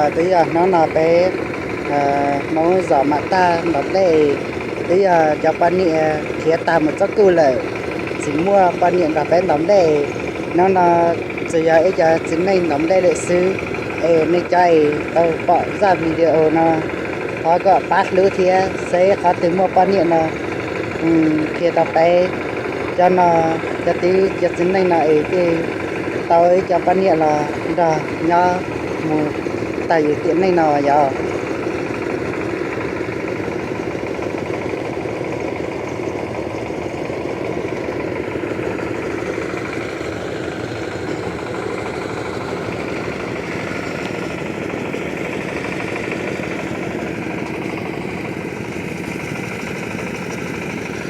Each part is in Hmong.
Twb yog hnub no peb Hmoob zos mam tag ntaus nplej, twb yog cov poj niam khiav tag mus txoj kuj lawm, tsis muaj poj niam nrog peb ntaus nplej. Hnub no tsuas yog ib co txiv neej ntaus nplej lawm xwb. Es nej cov es tau pom zaj video no, thov kom pab hlub thiab, seb qhov twg muaj poj niam no qhia rau peb. Cov no, cov tib cov txiv neej no es thiaj tau ib co poj niam los nrog nyob mus tag yus tiam neej no yog.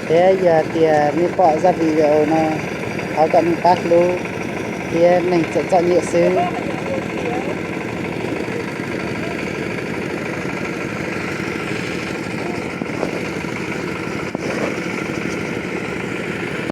Thiab yog tias nej pom zaj video no, thov kom nej pab hlub thiab, neeg txom txom nyem xwb.